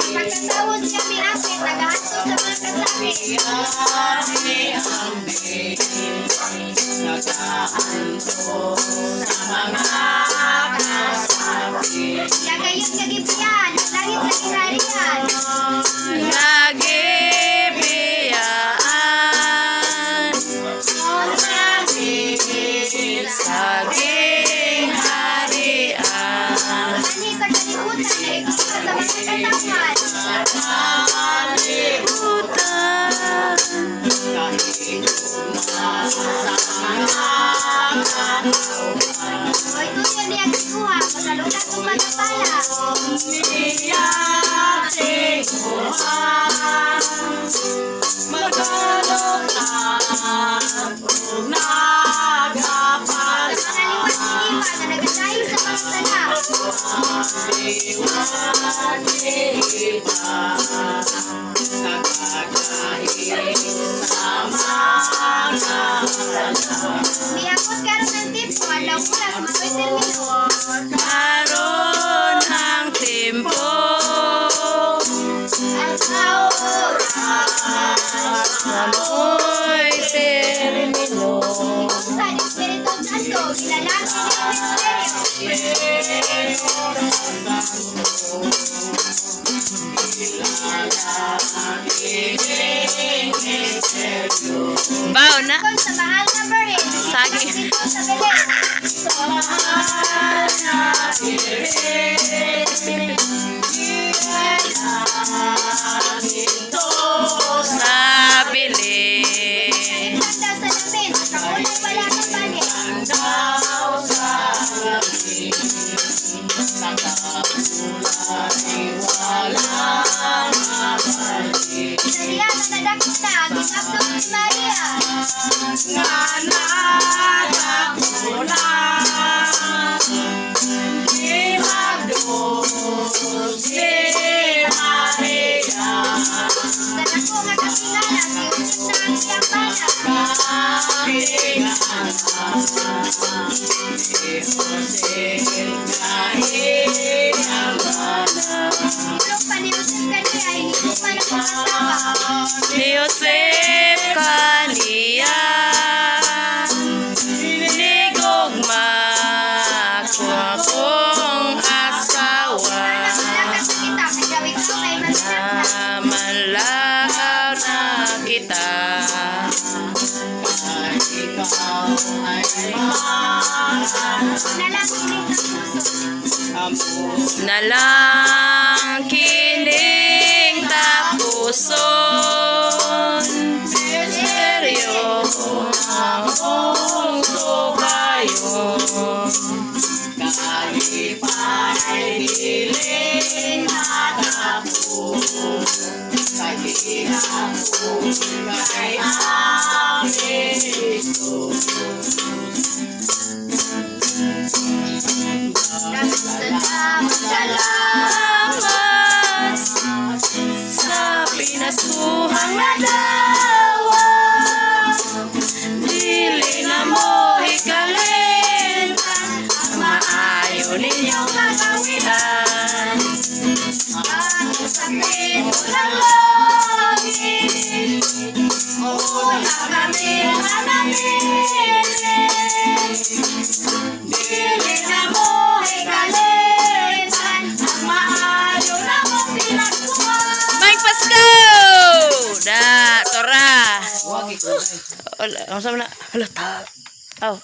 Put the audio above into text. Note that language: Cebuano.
Pagkatawos nga miapit, nagahantos sa mga kasakit. Gagayon nga gibiyan, ang langit sa gingharian. Nagibiyaan sa gingharian. Anhi sa kalibutan, naigugma sa mga katawhan. Kalibutan. Hoy tuyo niya gikuha, magalutan kong magapala. Sa mga liwat ni Eva nga nagadaig sa mga sala. Miabot karon ang tempo, adlaw oras maoy termino. Karon ang tempo. Adlaw oras. Maoy termino. Sa Espiritu Santo, gilalaki ni misteryo. Bao na. Tungkol sa mahal na birhen, Sagi. dito sa Belen. Sa bilin. Tanda sa lamin, sa kaulay wala kang balik. Sa diya nga nadako na, ginabdog ni Maria. Sa dako nga katingala, si Joseph na ang iyang bana. Pulong pa ni Joseph kaniya, hinigugma na kong asawa. Ni Joseph kaniya, Nigugma ko akong asawa. Anak, malakas na kita, kay daw ikaw ay mananakna. Na manlakaw na kita. Nalang kining tapuson. Nalang kining tapuson. Misteryo akong tukayon. Salamat, salamat. Salamat sa pinaskuhang nadawa. Dili na mo hikalin ang maayo ninyong kagawian. Ang sakit ng langit, una kami manatili. Dili na mo hikalitan ang maayo na mo pinagkuhan. May Pasko! Da, tora. Wala, ang sama na. Hala, ta. Aw.